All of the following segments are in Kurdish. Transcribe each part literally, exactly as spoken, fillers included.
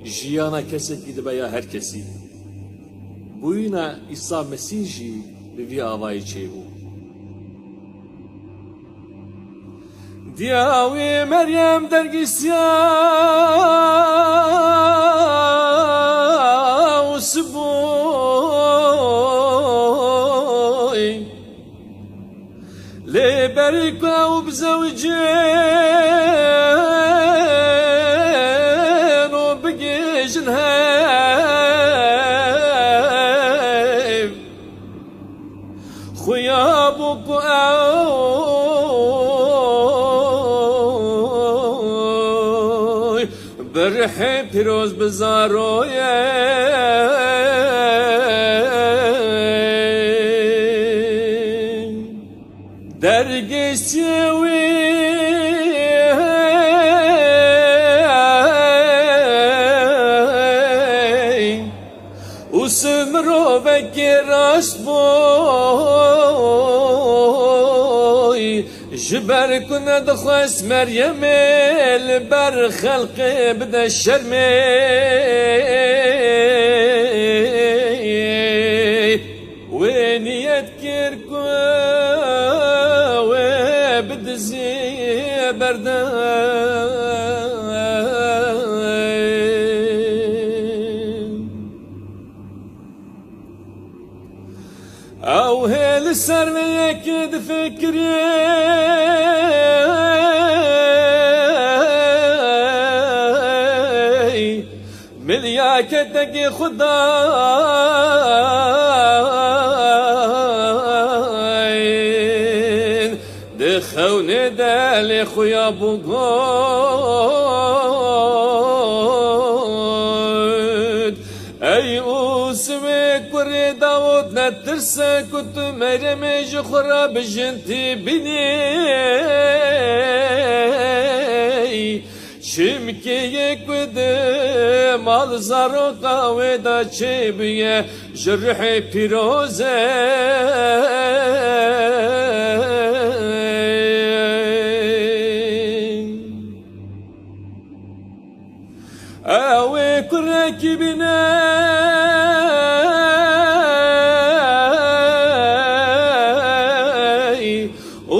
Jiyana kesekî dibe ya her kesî. Bûyîna Îsa Mesîh jî bi vî avayî çêbû. Diya wî Meryem dergîsiya û sibûy. Lê berî ku ew bizewicin û bigihîjin hev, xuya bû ku ew bi rihê pîroz bi zaroyê dergîsiyê wî û si mirovekî rast bûy. Ji ber ku nedixwest Meryemê li ber xelqê bide şermê, wê niyet kir ku wê bi dizî berde. Ew hê li ser vê yekê difikirî, milya ketekî Xwedayên di xewnê de lê xuya bû got. Ey Ûswê kurê Dawûd, netirse ku tu Meryemê ji xwe re bi jin tî bînî. Çimkî yê ku di mal zaroka wê de çêbûye ji ruhê pîroz e. Ew ê kurekî bîne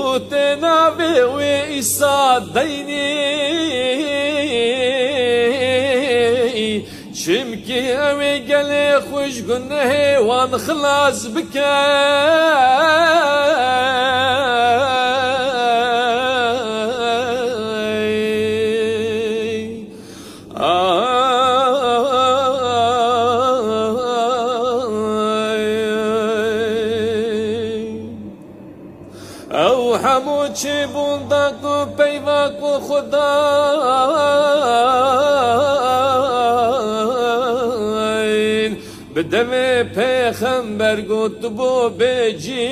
û tê navê wê Îsa deynî. Çimkî ew ê gelê xwe ji gunehê wan xilas bike. Ew hemû çêbûn da ku peyva ku Xwedayên bi devê pêxember gotibû bê cî.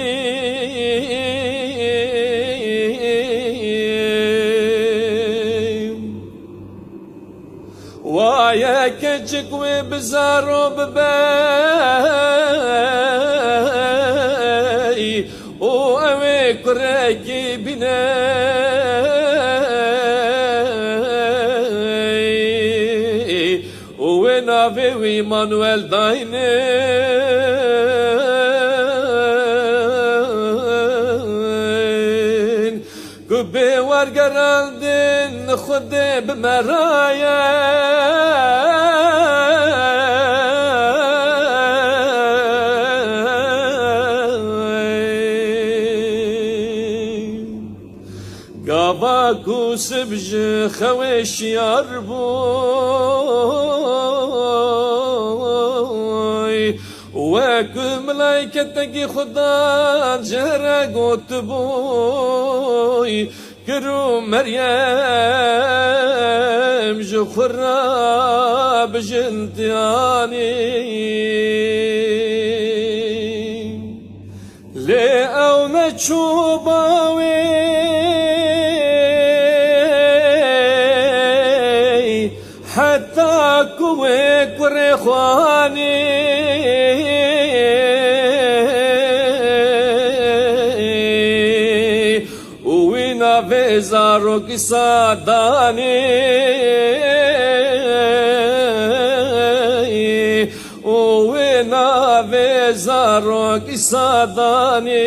Wa ye keçik wê bi zaro bibe û ew ê kurekî bîne û wê navê wî Îmanuel dayne. Ku bê wergerandin Xwedê bi me re ye. Gava ku sib ji xewê şiyar bûy, wek melayketeke Xudan ji here gotibûy, Kir û Meryem ji xwe re bi jin tiyanî. Lê ew neçû ba wê heta ku wê kurê xwe anî û wî navê zarokî Îsa danî. Zarokî sadanî